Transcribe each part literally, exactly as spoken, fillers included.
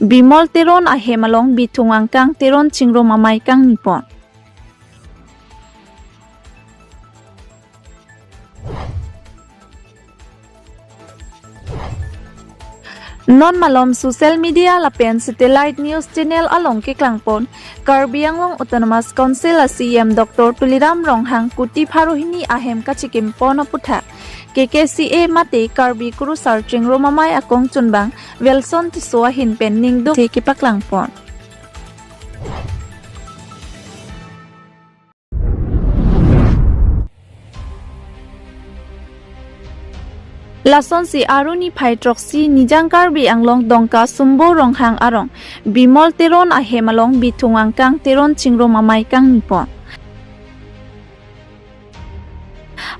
Bimol Teron ahem along Bithung angkang Teron Chingrum amei kangni pon. Non malom social media lapen satellite news channel along keklang pon Karbi Anglong Autonomous Council a C E M Doctor Tuliram Ronghang kuti pharo hini ahem kachikim pon aputhak K K C A mate Karbi Kurusar Chingrum amei akong chunbang Wilson Tisso ahin pen ningduk the kepaklang pon. Lasonsi arni phai throksi Nijang Karbi Anglong Dongka Sumbo Ronghang arong Bimol Teron ahem along Bithung angkang Teron Chingrum amei kangni pon.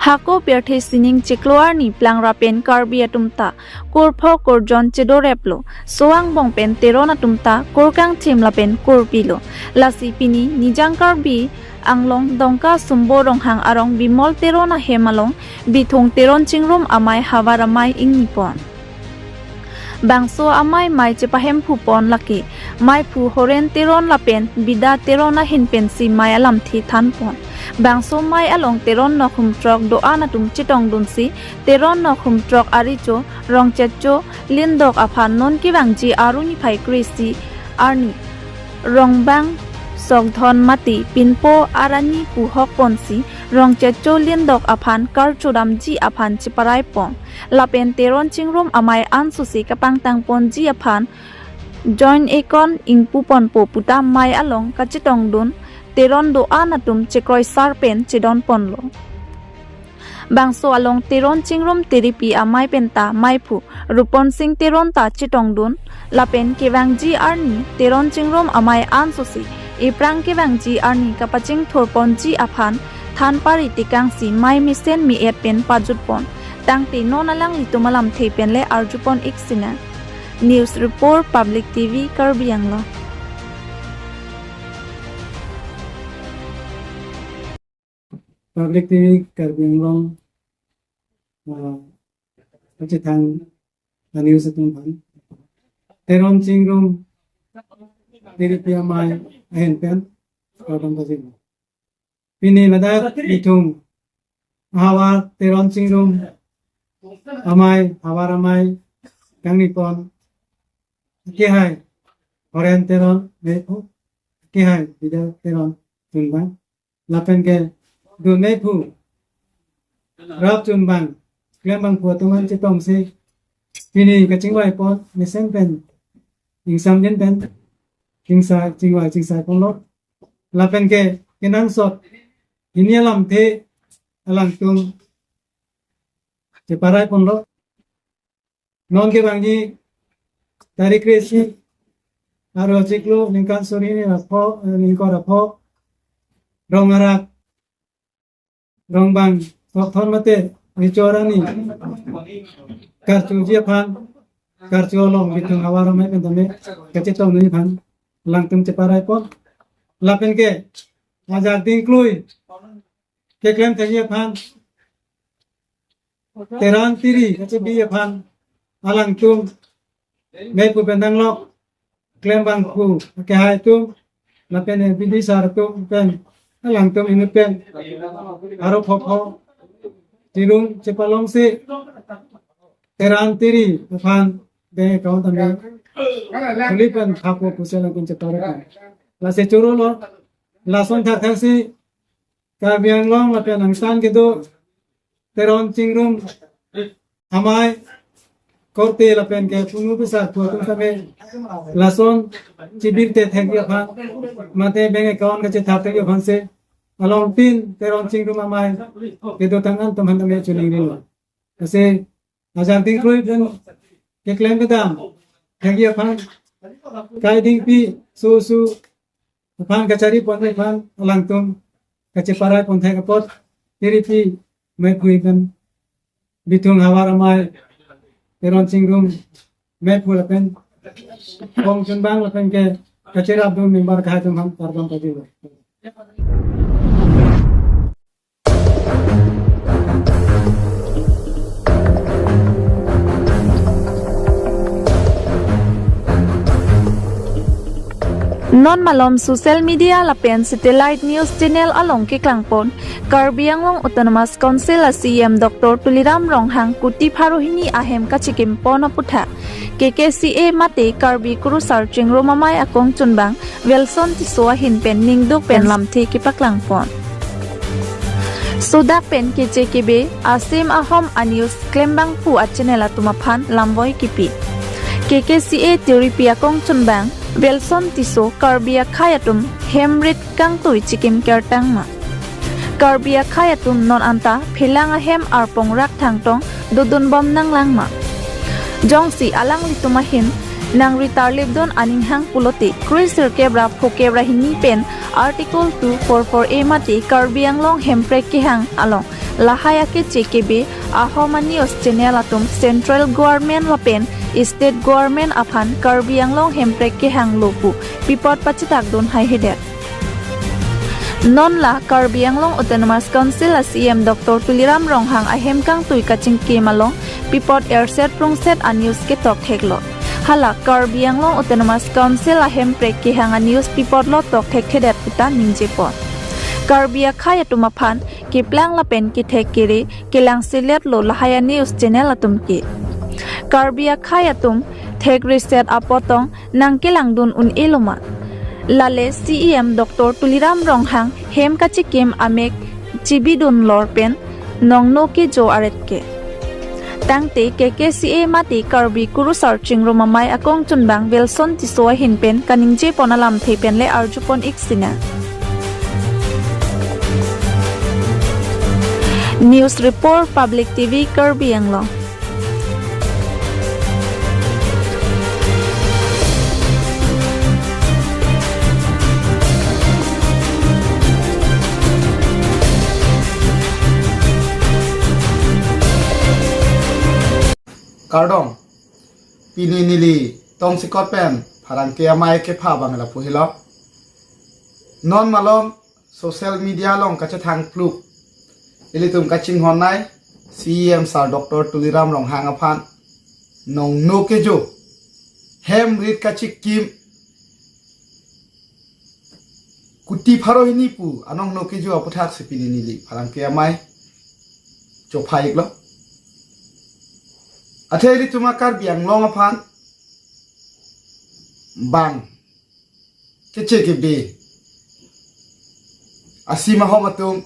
Hako pirthe sining chiklo arni plang ra pen Karbi atum ta kurpho kurjon chedoreplo, so angbong pen Teron atum ta kur kangthim lapen kur pilo. Lasi pini Nijang Karbi Anglong Dongka Sumbo Ronghang arong Bimol Teron ahem along Bithung Teron Chingrum amei havar amei ingni pon. Bangso amei mei chepahemphu pon lake meiphu Horen Teron lapen Bida Teron ahin pensi mei alamthe than pon. Bangso mei along Teron nok hum throk do-an atum chetongdunsi Teron nok hum throk arecho Rongchetcho Lindok aphan non kevangji arni phai kre-isi arni Rongbang Sokdhon mate pinpo arani puhok ponsi Rongchetcho Lindok aphan kar chodamji aphan cheparai pon. Lapen Teron Chingrum amei ansosi kapangtang ponji aphan joint account ingpu ponpo puta mei along kachetongdun Teron do-an atum chekroisar pen chedon ponlo. Bangso along Teron Chingrum Tiripi amei penta meiphu Rupon Sing Teron ta chetongdun lapen kevangji arni Teron Chingrum amei ansosi ephrang kevangji arni kapachingthur ponji aphan than pari tekangsi mei mesen me-et pen pajut pon. Tangte non alanglitum alamthe pen le arju pon ik sinang. News Report, Public T V, Karbi Anglong. Public T V Karbi Anglong, ah, kachethang a-news atum aphan. Teron Chingrum Tiripi amei ahin pen kardom pajirlo. Pini ladak Bithung ahavar Teron Chingrum amei havar amei kangni pon. Akehai Horen Teron meiphu, akehai Bida Teron chunbang. Lapen ke dun meiphu rap chunbang klembangphu atum an chetongsi pini kachingvai pon mesen pen ingsamjin pen chingsa chingvai chingsai ponlo. Lapen ke kenangsot hini alamthe alangtum cheparai ponlo. Non kevangji tarik kre-isi, arlo chiklo, ningkan suri hini ra pho, eh, ningkan ra pho, Rong Arak, Rongbang Sokdhon mate arecho arani karchoji aphan, karcho along Bithung ahavar amei pen tame kachetongdunji aphan alangtum cheparai pon. Lapen ke ajak dingklui keklem thekji aphan, Teron Tiri kachebi aphan alangtum meiphu pen danglok klembangphu akehai atum lapen bidisar atum pen alangtum inut pen aro phopho tirung chepalongsi Teron Tiri aphan bank account tame khuli pen thapo pusi alangtum cheparai pon. Lasi chorolo, lason thakthaksi Karbi Anglong lapen angtan kedo Teron Chingrum amei korte lapen ke punu pisa thu atum tame lason chibirte thekji aphan mate bank account kachethap thekji aphansi along tin Teron Chingrum amei kedotang an atum aphan tame choningrilo. Lasi ajak dingklui pen keklem kedam thekji aphan kai dingpi su su aphan kachari ponji aphan alangtum kacheparai pon thek apot Tiripi meiphu pen Bithung ahavar amei Teron Chingrum meiphu lapen kong chunbang lapen ke kacherapdun member akehai atum aphan kardom pajirlo. Non malom social media lapen satellite news channel along keklangpon Karbi Anglong Autonomous Council a C E M Doctor Tuliram Ronghang kuti pharo hini ahem kachikimpon aputhak K K C A mate Karbi Kurusar Chingrum Amei akongchunbang Wilson Tisso ahin pen ningduk pen lamthe kepaklangpon. Sodak pen keche kebe asim ahom a news klembangpo a channel atum aphan lamvoi kipi. K K C A tiripi akongchunbang Wilson Tisso Karbi akhei atum hem rit kangtui chikim kertang ma? Karbi akhei atum non anta phelang ahem arpong rak thangtong dodunbom nanglang ma? Jongsi alanglitum ahin nangri tarlipdun aning hang pulote kre sirkep ra phokep ra hini pen Article two four four A mate Karbi Anglong hemprek kehang along lahai akeche kebe ahom a news channel atum Central Government lapen State Government aphan Karbi Anglong hemprek kehanglo pu pi apot pachitakdun haihedet. Non la Karbi Anglong Autonomous Council a C E M Doctor Tuliram Ronghang ahem kangtui kachingkim along pi apot erset prungset a news ketok theklo. Hala Karbi Anglong Autonomous Council ahemprek kehang a news pi apotlo tok thekthedet puta ningjepon. Karbi akhei atum aphan keplang lapen kethek kere kelangseletlo lahai a news channel atum ke. Karbi akhei atum thek riset apotong nangkelangdun un-elo ma? Lale C E M Doctor Tuliram Ronghang hem kachikim amek chibidun lor pen nongno kejo aret ke. Tangte K K C A mate Karbi Kurusar Chingrum Amei akongchunbang Wilson Tisso ahin pen kaningjepon alamthe pen le arjupon ik sinang. News Report, Public T V, Karbi Anglong. Kardom, pini neli tongsekot pen pherangke amei kepha abang lapu helo. Non malom social media along kachethang pluk ilitum kachinghon nei C E M Sir Doctor Tuliram Ronghang aphan nongno kejo hem rit kachikim kuti pharo hini pu anongno kejo aputhak si pini neli pherangke amei chopha iklo. Athe ilitum a Karbi Anglong aphan bang keche kebe asim ahom atum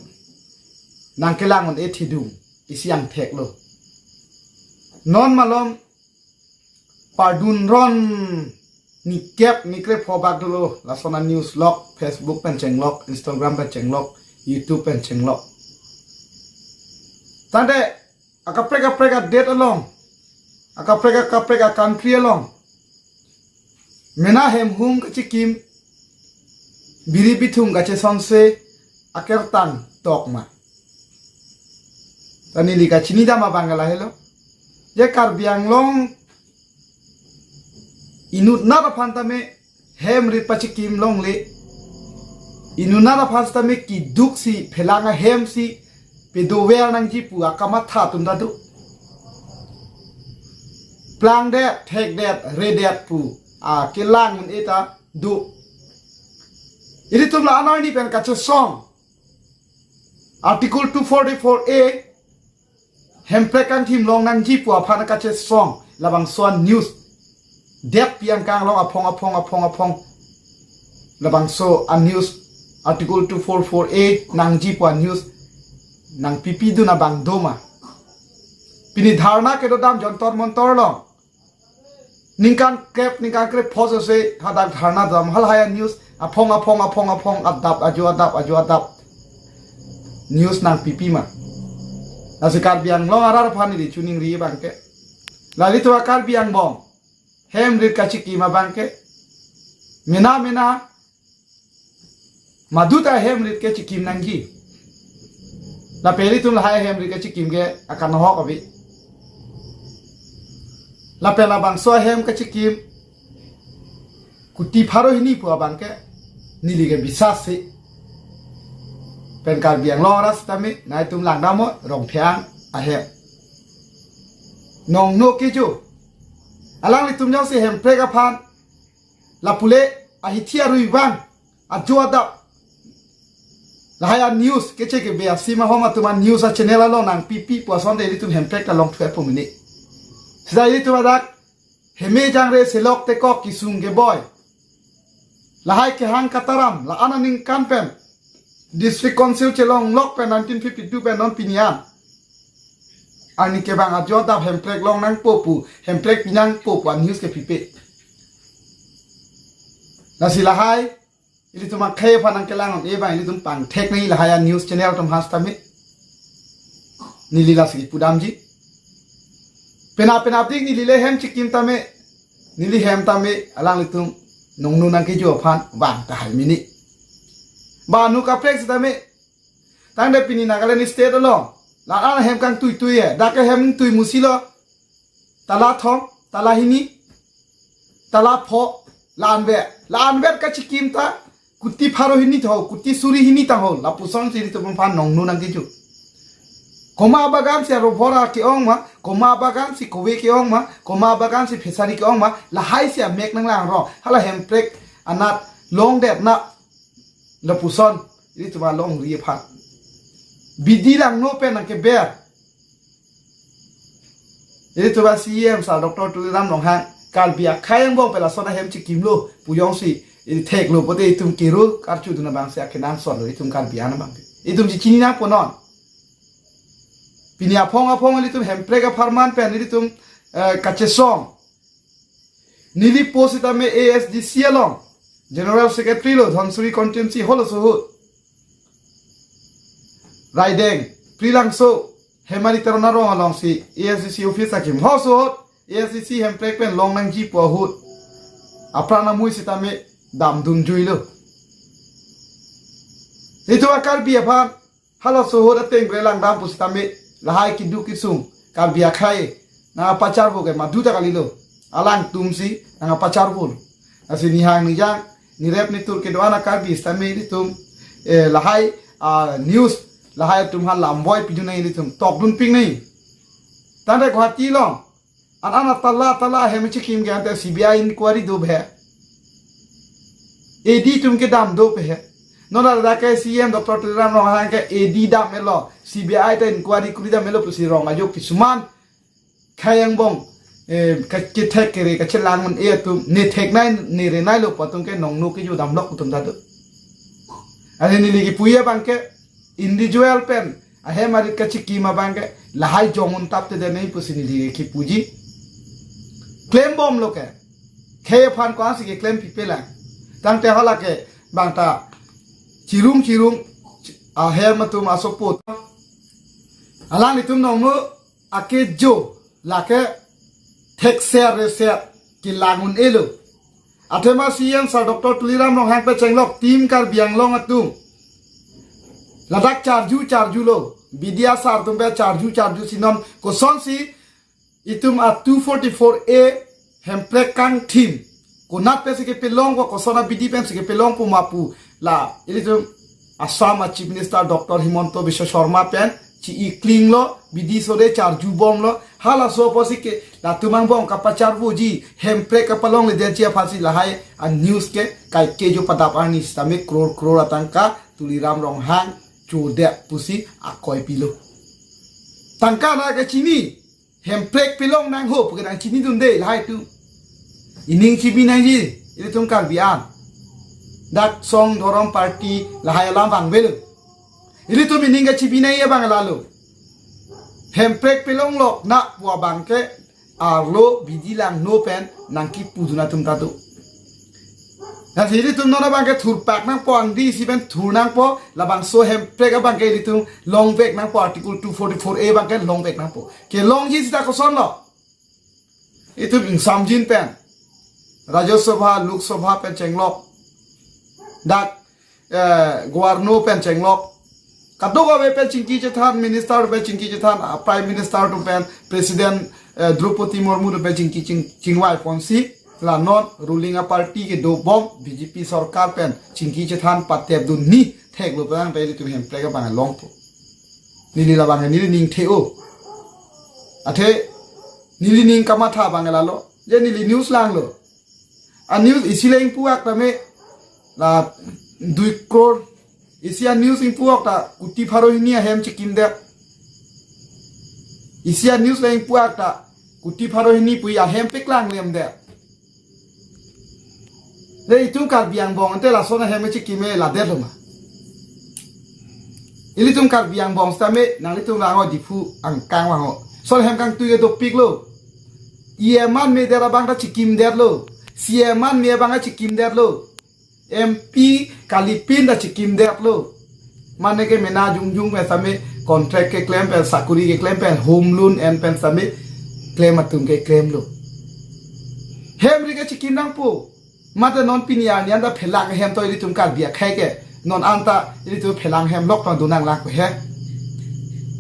nangkelang un-e thidung isi angthek lo. Non malom pardun ron nikep nikre phobak dolo, lason a news lok, Facebook pen chenglok, Instagram pen chenglok, YouTube pen chenglok. Tangte akaprek kaprek adet along, akaprek kaprek a country along mena hemhum kachikim, biri bithung kachesonse akertang tok ma? Ta neli kachinidam abang lahelo. Je Karbi Anglong inutnat aphan tame hem rit pachikim longle. Inutnat aphan tame keduk si phelang ahem si pedover nangji pu akamatha atum ta do. Plangdet, thekdet, redet pu akelang un-e ta do. Ilitum la anoi ni pen kachesong Article two forty-four A hemprek kangthim long nangji pu aphan kachesong labangso a news. Dep piang kang long aphong aphong aphong aphong. Labangso a news, Article two forty-four A nangji pu a news nangpipi dun abang do ma? Pini dharna kedodam Jantar Mantar along ningkan krep, ningkan krep phos ose hadak dharna dam, halahai a news aphong aphong aphong aphong adap ajo adap ajo adap news nangpipi ma? Lasi Karbi Anglong arat aphan neli choningri abang ke, la ilitum a Karbi angbong hem rit kachikim abang ke mena mena madu ta hem rit kechikim nangji. Lapen ilitum lahai hem rit kechikim ke akanohok abi. Lapen labangso ahem kachikim kuti pharo hini pu abang ke neli ke bisas si pen Karbi Anglong arat sitame nangtum langdamnon Rongphang ahem. Nongno kejo. Alanglitum jongsi hemprek aphan lapu le ahithi arui vang ajo adap lahai a news keche kebe asim ahom atum a news a channel along nangpipi pu asonte ilitum Hemprek ta longthu-etpo mene. Sita ilitum adak heme jangre selok tekok kesung keboi lahai kehang kataram la-an aningkan pen District Council chelonglok pen nineteen fifty-two pen non pini an arni kevang ajo adap Hemprek long nangpo pu, Hemprek pi nangpo pu a news ke pipe. Lasi lahai ilitum akhei aphan nangkelang-un-e abang ilitum pangthek nangji lahai a news channel atum ha sitame. Neli lasi pudamji. Pena pena tik neli le hem chikim tame, neli hem tame alanglitum nongnu nangkejo aphan vang tahai mene. Ba nu kaprek sitame tangte pini Nagaland State along la-an ahem kangtuitui-e, dak ke hem tui musi lo, tala thom, tala hini, tala pho, la-an vet, la-an vet kachikim ta kuti pharo hini tho, kuti suri hini tangho, lapusonsi ilitum aphan nongnu nangkejo. Komat abagan si arovor ke-ong ma, komat abagan si kove ke-ong ma, komat abagan si fishery ke-ong ma, lahai si amek nanglangrong, hala Hemprek anat longdet na, lapuson ilitum alongri aphan. Bidi langno pen nangkeber. Ilitum a C E M sir Doctor Tuliram Ronghang Karbi akhei angbong pen lason ahem chikimlo pu jongsi ili theklo pote itum kiru karchudun abangsi akenangsot lo itum Karbi an abang. Itum chechini nangpo non. Pini aphong aphong ilitum Hemprek apharman pen ilitum, eh, kachesong. Neli post sitame A S D C along General Secretary lo, Dhansiri constituency halaso ahut. Raideng, Phulangso, Hemari Teron arong alongsi A S D C office akim. Halaso ahut A S D C Hemprek pen long nangji pu ahut apran amui sitame damdun juilo. Itum a Karbi aphan halaso ahut ateng bre langdam pusitame lahai keduk kesung Karbi akhei nangpacharvo ke madu ta kalilo. Alangtumsi nangpacharvo. Lasi nihang nijang, nirep nitur kedo-an a Karbi sitame ilitum, eh, lahai, ah, news, lahai atum ha lamboi pidun nang ilitum tokdun pik nang. Tangte Guwahati along an an atala atala ahem chikim ke ante C B I inquiry do bhe. A D atum kedam do bhe. Non ladak ke C E M Doctor Tuliram Ronghang ke A D dam-elo, C B I ta inquiry kuri dam-elo pusi rong ajo kisuman khei angbong, eh, ke, kethek kere kachelang-un-e atum ne theknei ne reneilo pu atum ke nongnu kejo damlok atum ta do. Ane neli kipuji abang ke individual pen ahem arit kachikim abang ke lahai jong-un tapte de nai pusi neli kipuji. Klembomlo ke. Khei aphan ko-ansi keklem pipelang. Tangte hala ke bang ta chirung chirung ahem atum asoput. Alanglitum nongnu akejo lake thekser reser kelang-un-elo. Athema C E M sir Doctor Tuliram Ronghang pachenglok Team Karbi Anglong atum ladak charju charjulo. B D R sir atum pe charju charjusi non kosonsi itum a two forty-four A Hemprek kangthim konat pensi kepelongpo, koson abidi pensi kepelongpo ma pu la ilitum Assam a Chief Minister Doctor Himanta Biswa Sarma pen chi-iklinglo, bidi sore charjubomlo. Halaso apotsi ke latum angbong kapacharvoji, Hemprek kapalongledetji aphansi lahai a news ke kaike jo padap arni sitame crore crore atangka Tuliram Ronghang chodet pusi akoi pilo. Tangka na kachini, Hemprek pelong nangho pu ke nangchinidunde lahai atum. Ining chibi nangji ilitum Karbi an. Dak song dhorom party lahai alam vangvelo. Ilitum ining kachibi nangji abang lalo. Hemprek pelonglok na pu abang ke arlo bidi langno pen nangkipudun atum ta do. Lasi ilitum non abang ke thurpak nangpo, angdi isi pen thur nangpo, labangso Hemprek abang ke ilitum longvek nangpo, Article two forty-four A abang ke longvek nangpo. Kelongji sita kosonlo? Itum ingsamjin pen Rajya Sabha, Lok Sabha pen chenglok. Dak, eh, Governor pen chenglok. Kadokave pen chingki chethan, Minister pen chingki chethan, ah, Prime Minister atum pen, President, eh, Droupadi Murmu atum pen chingki ching, chingvai ponsi, la non ruling a party kedobom, B J P sorkar pen chingki chethan patepdun ni theklo pen tangte ilitum Hemprek abang longpo. Neli labang neli ning the-o. Athe neli ning kamatha abang lalo. Je neli news langlo. A news isi leng puak tame la dui crore. Isi a-news ingpu-ok ta kuti pharo hini ahem chikimdet. Isi a-news le ingpu-ak ta kuti pharo hini pu ahem paklang lemdet. Le itum Karbi angbong ante lason ahem chikim-e ladet lo ma? Ilitum Karbi angbong sitame nanglitum lang-o, Diphu angkang vang-o. Lason ahem kangtui ke dopik lo. E M an medet abang ta chikimdet lo. C E M an me abang ta chikimdet lo. M P kalipin ta chikimdet lo. Mane ke mena jongjong pen sitame contract keklem pen, sakuri keklem pen, home loan en pen sitame klem atum keklem lo. Hem ri ke chikim nangpo. Mate non pini arni anta phelang hem to ilitum Karbi akhei ke. Non anta ilitum phelang hem lok tong dunang lang ko he.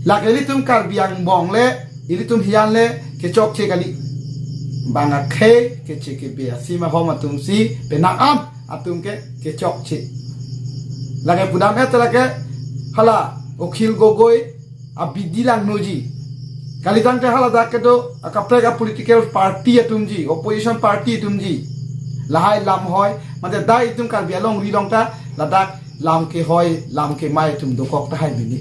Lake ilitum Karbi angbong le, ilitum hiyan le kechokche kali. Bang akhei keche kebe asima hom atum si penang an atum ke kechokche. Lake pudam et lake hala Akhil Gogoi abidi langnoji. Kalitangte haladak kedo akaprek a-political party atumji, opposition party atumji. Lahai lamhoi, mate dai itum Karbi alongri along ta ladak lam kehoi, lam kemai atum dokok tahai mini.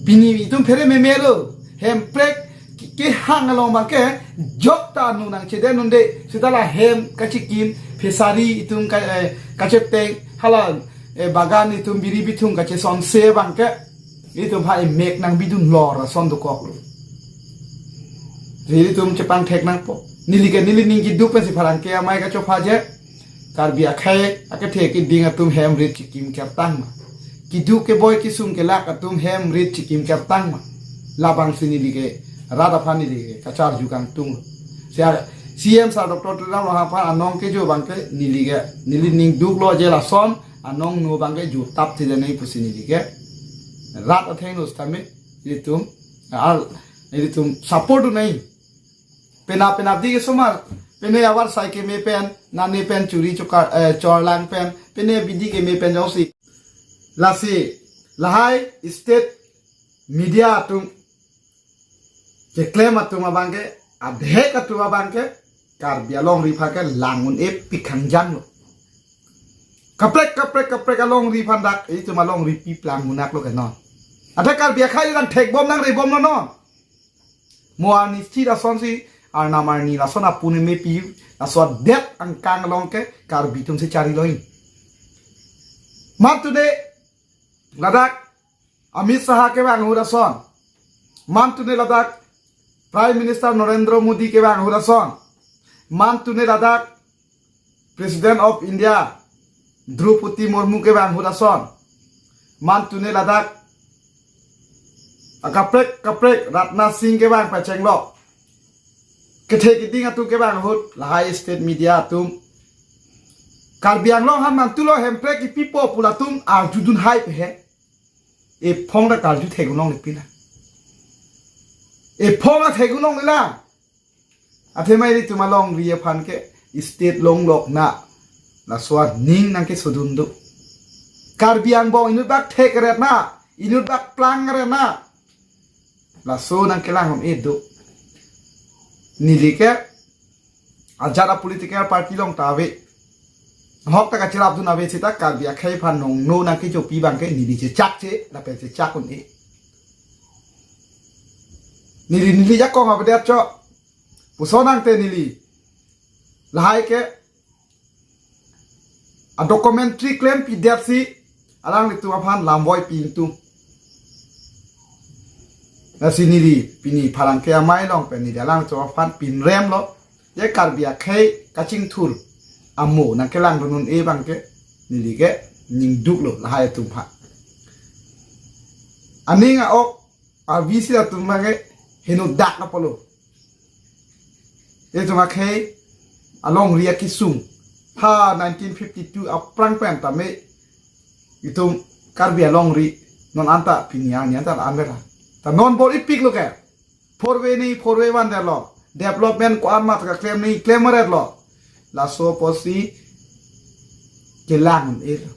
Pini itum phere meme lo, hemprek ke, kehang along abang ke jok ta nu nangchedun un-e, seta la hem kachikim, fishery itum ka, eh, kachepteng, hala, eh, bagan itum biri bithung kachesonse abang ke itum ha emek nangbidun lor ason dokok lo. Ilitum chepangthek nangpo. Neli ke neli ning kiduk pensi pherangke amei kachophaje. Karbi akhei akethe kiding atum hem rit chikim kertang ma? Kiduk keboi kesung kelak atum hem rit chikim kertang ma? Labangsi neli ke rat aphan neli ke kacharju kangtung. Sia C M sir Doctor Tuliram Ronghang aphan anong kejo abang ke neli ke, neli ning duklo je lason anong nu abang ke jutap thile nai pusi neli ke rat athengno sitame ilitum, al, ilitum support dun nai. Pena pena di kesomar, pene avarsai keme pen, nane pen churi chokar, eh, chorlang pen, pene bidi keme pen jongsi. Lasi lahai state media atum keklem atum abang ke, adhek atum abang ke Karbi alongri aphan ke lang un-e pik kangjang lo. Kaprek kaprek kaprek alongri aphan dak itum alongri pi plang munak lo ke non. Ante Karbi akhei lang thekbom nangrebom lo non. Mo arni si lasonsi arnam arni lason apun mepi, laso adet angkang along ke Karbi atum si chari lo-i. Mantune ladak Amit Shah kevang ahut ason. Mantune ladak Prime Minister Narendra Modi kevang ahut ason. Mantune ladak President of India Droupadi Murmu kevang ahut ason. Mantune ladak akaprek kaprek Rajnath Singh kevang pachenglo. Kethe kiding atum kevang ahut lahai state media atum Karbi Anglong aphan mantulo hemprek kipipo pu latum arjudun hai pe he. Ephong ta karju thek-un longle pila. Ephong ta thek-un longle la. Athema ilitum alongri aphan ke state longlok na. Laso aning nangkesodun do. Karbi angbong inut bak thek ret na, inut bak plang ret na. Laso nangkelang un-e do. Neli ke ajat a-political party along ta ave. Ahok ta kachirapdun ave seta Karbi akhei aphan nongno nangkechopi abang ke neli chechakche, lapen chechak un-e. Neli neli jakong avedet cho. Puson nangte neli lahai ke a-documentary klempidet si alanglitum aphan lamvoi pi ingtung. Lasi neli pini pherangke amei along pen neli alanglitum aphan pinrem lo. Je Karbi akhei kachingthur amo nangkelangdun un-e abang ke neli ke ning duklo lahai atum aphan. Aning a-ok a-V C atum abang ke henodak apotlo. Itum akhei alongri akesung ha nineteen fifty-two aphrang pen tame itum Karbi alongri non anta pini arni anta la-an vera. Ta non bor-ipik lo ke. Four way ni four way vandet lo. Development ko-an ma ta keklem ni klem ret lo. Laso apotsi kelang un-e lo.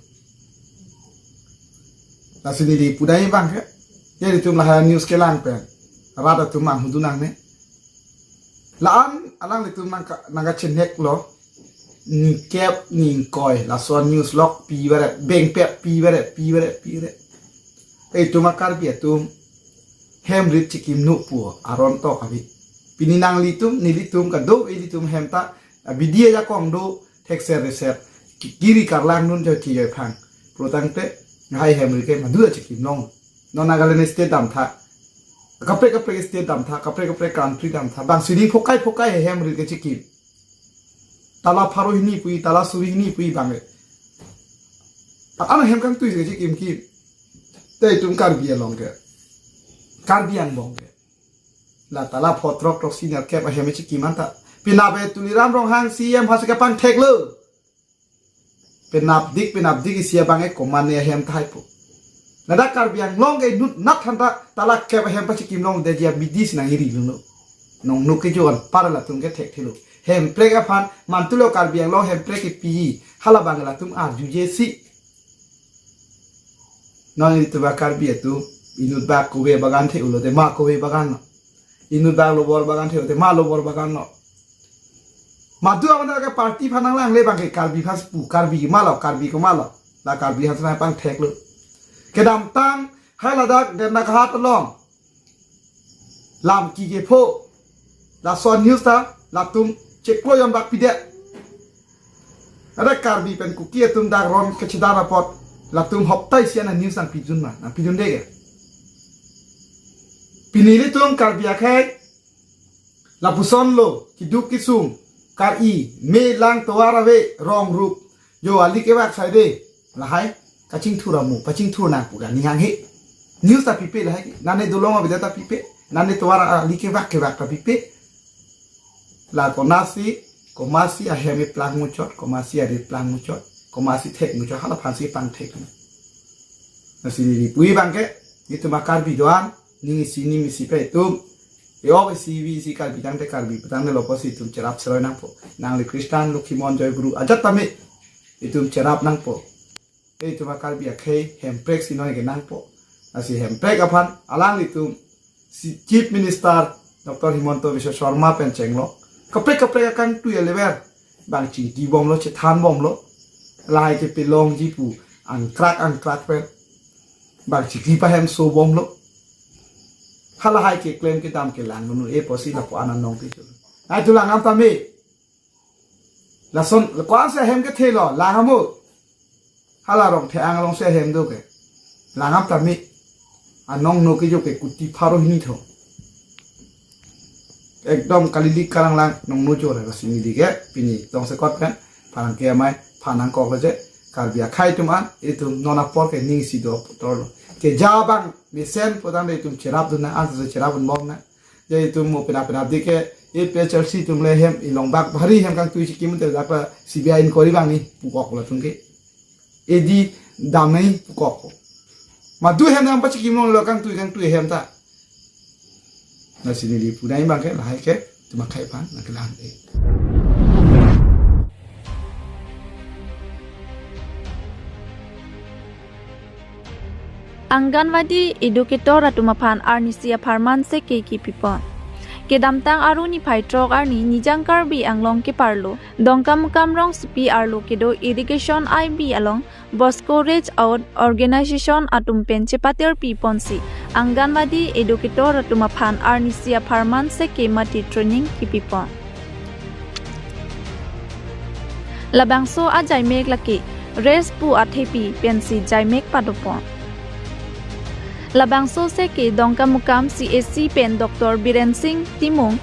Lasi neli pudai abang ke. Ya ilitum lahai news kelang pen rat atum manghudun nangne. La-an alanglitum nangka, nangkachenek lo. ningkep ningkoi lason news lok pi beret, bengpep pi beret, pi beret, pi beret. Itum a-Karbi atum hem rit chikimnon pu aron tok abi. Pini nanglitum, nelitum kado, ilitum hem ta, abidi ajakong do, thekser reser, ki-, kiri karlang nun jo ki joi phang. Pro tangte, lahai hem rit ke madu chikimnon. Non Nagaland state damtha. Kaprek kaprek state damtha, kaprek kaprek country damtha. Bang sini phokai phokai hem rit ke chikim. Tala pharo hini pu-i, tala suri hini pu-i bang ke. An hem kangtui ke chikim kim. Te itum Karbi along ke, Karbi angbong ke, la tala pho throk throksi nerkep ahem chikim anta. Penap e Tuliram Ronghang C E M aphan si kepangtheklo. Penapdik, penapdik isi abang e komatne ahem tahai pu. Ladak Karbi Anglong ke inut nat than ta tala kep ahem pachikimlongde ji abidi si nang iri luno. Nongno ke joan para latum ke thekthelo. Hemprek aphan mantulo Karbi Anglong hemprek kepi, hala abang latum arjuje si. Non ilitum a-Karbi atum inut bak kove bagan the-olo te ma kove bagan lo. Inut bak lobor bagan the-o te ma lobor bagan lo. Madu awan ke party aphan nanglangle bang ke Karbi aphan pu, Karbi ma lo, Karbi komat lo. La Karbi aphan si nangpangtheklo. Kedamtang hai ladak Dernaghat along lam ki kepho, lason news ta latum cheklo yon bak pidet. Ada Karbi pen Kuki atum dak ron kechedan apot latum hoptai sian a-news nangpidun ma, nangpidunde ke. Pini ilitum Karbi akhei lapuson lo, kiduk kisung, kar-i, me lang tovar ave, rong rup, jo ali kevak saide, lahai kachingthur amu, pachingthur nang pu ga ninghang he. News ta pipe lahai, nane dolong abida ta pipe, nane tovar ali kevak kevak ta pipe. La konasi, komasi ahem eplang muchot, komasi ari eplang muchot, komasi thek muchot, hala aphan si pangthek. Lasi neli pu-i bang ke, itum a-Karbi doan, ning isi ning isi pe itum. E-ok isi vi isi Karbi tangte Karbi, petang ne lopo si itum cherap seroi nangpo. Nangli Christian, Lokhimon, Joy Guru, ajat tame itum cherap nangpo. Te itum a-Karbi akhei hemprek si noi ke nangpo. Lasi hemprek aphan alanglitum si Chief Minister Doctor Himanta Biswa Sarma pen chenglok. Kaprek kaprek akangtui alever. Bang chingki bomlo, chethan bomlo. Lahai kepelongji pu angkrak angkrak pen bang chingki pahemso bomlo. Halahai keklem kedam kelang nu e pusi lapu-an anong kecho. Ai tu lang am tame. Lason, la ko-an si ahem kethe lo, lang amu. Hala Rongtheng along si ahem do ke. Lang am tame. Anong no kejo ke kuti pharo hini tho. Ekdom kalili kalanglang nongno jo la si neli ke pini tongsekot pen pharang ke amei phan nangkok lo je. Karbi akhei atum an, itum non apor ke ning isi do putor lo. Ke ja bang mesen pu tangte itum cherap dun nang, an si cherap dun bom nang. Je itum mo pina pina dike, A P H L C atum le hem ilong bak bhari hem kangtui chikim te dak la C B I inquiry bang ni pukok latum ke. E D dam nai pukok. Madu hem nang pachikimlonglo kangtui kangtui hem ta. Lasi neli pu nai bang ke lahai ke itum akhei aphan nangkelang e. Anganwadi educator atum aphan arnisi apharman seke kipipon. Kedamtang Aru niphai throk arni Nijang Karbi Anglong keparlo Dongkamukam rongsopi arlo kedo Irrigation I B along Bosco Reach Out Organization atum pen chepatir piponsi Anganwadi educator atum aphan arnisi apharman seke mati training kipipon. Labangso ajaimek lake Rest pu athepi pensi jaimek padopon. Labangso seke Dongkamukam C H C pen Doctor Biren Singh Timung,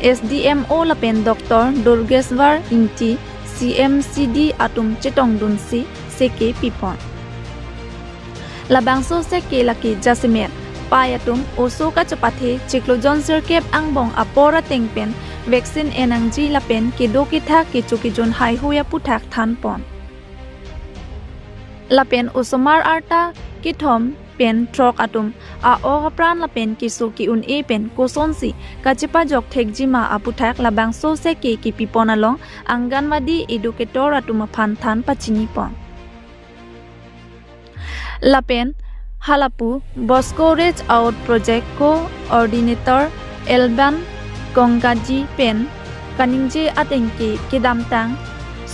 S D M O lapen Doctor Durgeswar Ingti, C M C D atum chetongdunsi seke pipon. Labangso seke lake jasemet pai atum oso kachepathe chiklo jon sirkep angbong apor ateng pen vaccine enangji lapen kedo kethak kecho kejun haihui aputhak thanpon. Lapen osomar arta kethom pen throk atum a-ok apran lapen keso ke-un-e pen kosonsi kachepajok thekjima aputhak labangso seke kipipon along Anganwadi educator atum aphan than pachinipon. Lapen halapu Bosco Reach Out Project Coordinator Elban Kongkaji pen kaningje ateng ke kedamtang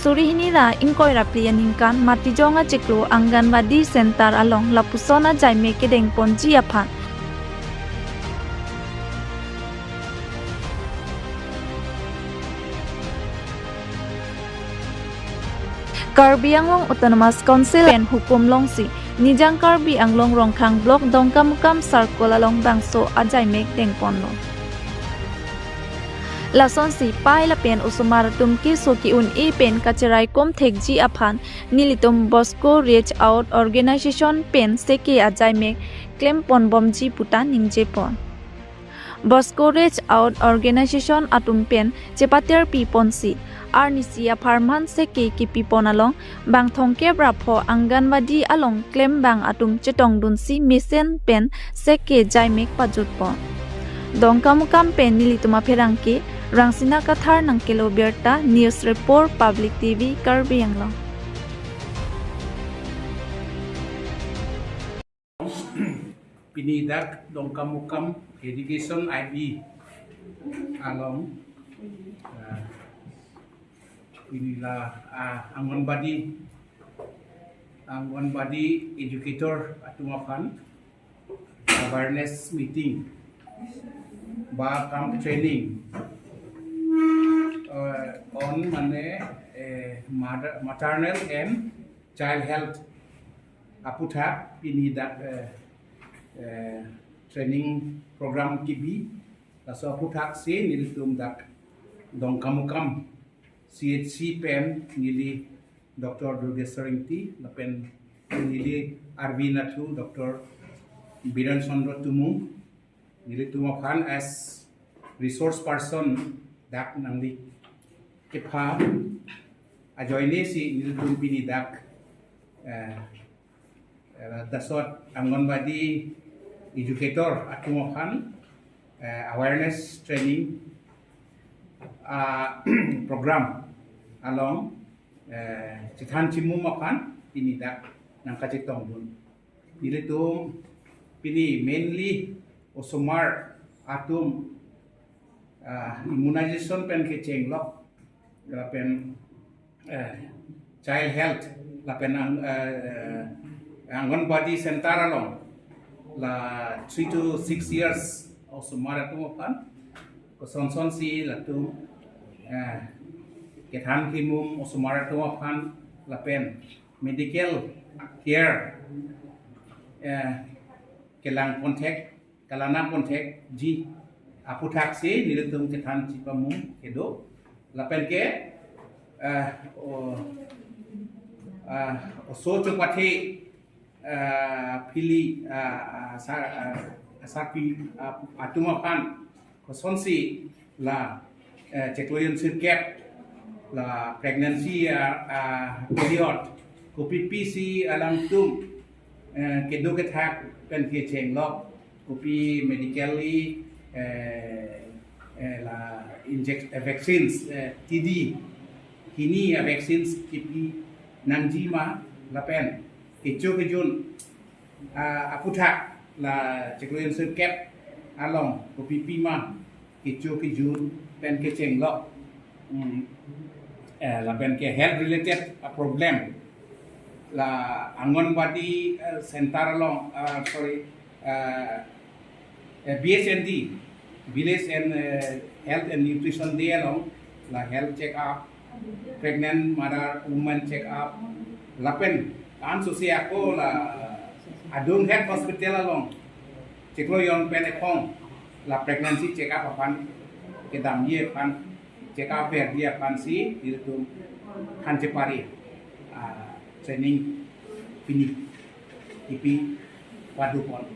Suri hini ra ingkoi ra phli aningkan Matijong achiklo Anganwadi Center along lapuson ajaimek kedengponji aphan Karbi Anglong Autonomous Council pen hukum longsi Nijang Karbi Anglong Rongkhang Block Dongkamukam Circle along bangso ajaimek dengponlo. Lasonsi pai lapen osomar atum keso ke-un-e pen kachiraikom thekji aphan nelitum Bosco Reach Out Organization pen seke ajaimek klemponbomji puta ningjepon. Bosco Reach Out Organization atum pen chepaterpiponsi arnisi apharman seke kepipon along bang thomkep ra pho Anganwadi along klembang atum chetongdunsi mesen pen seke jaimek pajutpon. Dongkamukam pen nelitum apherangke Rangsina Kathar nangkelo birta, News Report, Public T V, Karbi Anglong. Pini dak Dongkamukam Education I B along, ah, pini la, ah, Anganwadi, Anganwadi educator atum aphan awareness meeting ba kam training, ah, on mane, eh, mother, maternal and child health aputhak pini dak, eh, eh, training program kebi. Laso aputhak si nelitum dak Dongkamukam C H C pen neli Doctor Durgeswar Ingti lapen neli R V Nathu, Doctor Biren Chandra Timung, nelitum aphan as resource person dak nangli kepha ajoine si nelitum pini dak, eh, eh, dasot Anganwadi educator atum aphan, eh, awareness training, ah, program along, eh, chethan chimum aphan pini dak nangkachetongdun. Nelitum pini mainly osomar atum, ah, immunization pen kechenglok lapen, eh, child health lapen ang, eh, Anganwadi center along la three to six years osomar atum aphan kosonson si latum, eh, kethan chimum osomar atum aphan lapen medical care, eh, kelangpon thek, kalanapon thekji aputhak si nelitum kethan chipamum kedo. Lapen ke, eh, o, ah, oso chopathe, ah, phili, ah, ah, sa, ah, sarpi, ah, atum aphan kosonsi la, eh, chiklo jon sirkep la pregnancy, ah, ah, period kopipi si alangtum, eh, kedo kethak pen kechenglok, kopi medically, eh, eh, la inject, eh, vaccines, eh, T D hini, eh, vaccines kepi nangji ma lapen kecho kejun, ah, aputhak la chiklo jon sirkep along kopipi ma kecho kejun pen kechenglok, mm, eh, lapen ke health related, ah, problem la Anganwadi, eh, center along, ah, sorry, eh, eh, B H N D, Village and, eh, Health and Nutrition Day along la health check up, pregnant mother woman check up, lapen an susi ako la adung health hospital along chiklo jon pen ephong la pregnancy check up aphan kedamji aphan, check up verji aphan si nelitum than chepari, ah, training pini kipi padupon.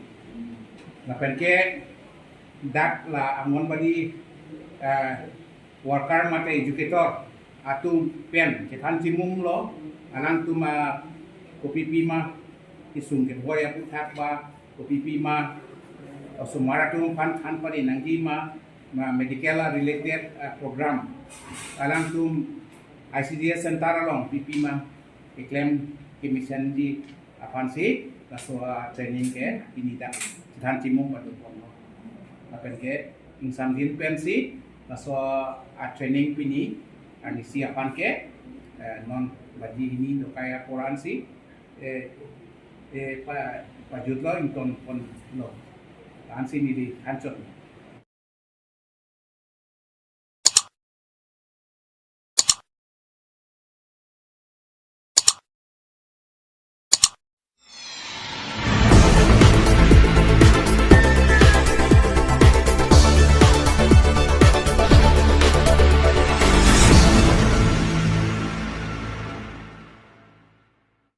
Lapen ke dak la Anganwadi, ah, worker mate educator atum pen chethan chimum lo, alangtum, ah, kopipi ma kesung keboi aputhak ba kopipi ma osomar atum aphan than pari nangji ma, ma medical related, ah, program alangtum I C D S center along pipi ma keklem kemesenji aphan si laso, ah, training ke pini dak chethan chimum padupon lo. Lapen ke ingsamjin pensi laso, ah, training pini arnisi aphan ke eh, non baji hini dokai apor ansi, eh, eh, pa, pajutlo ingtonponlo. Ansi neli thanchot.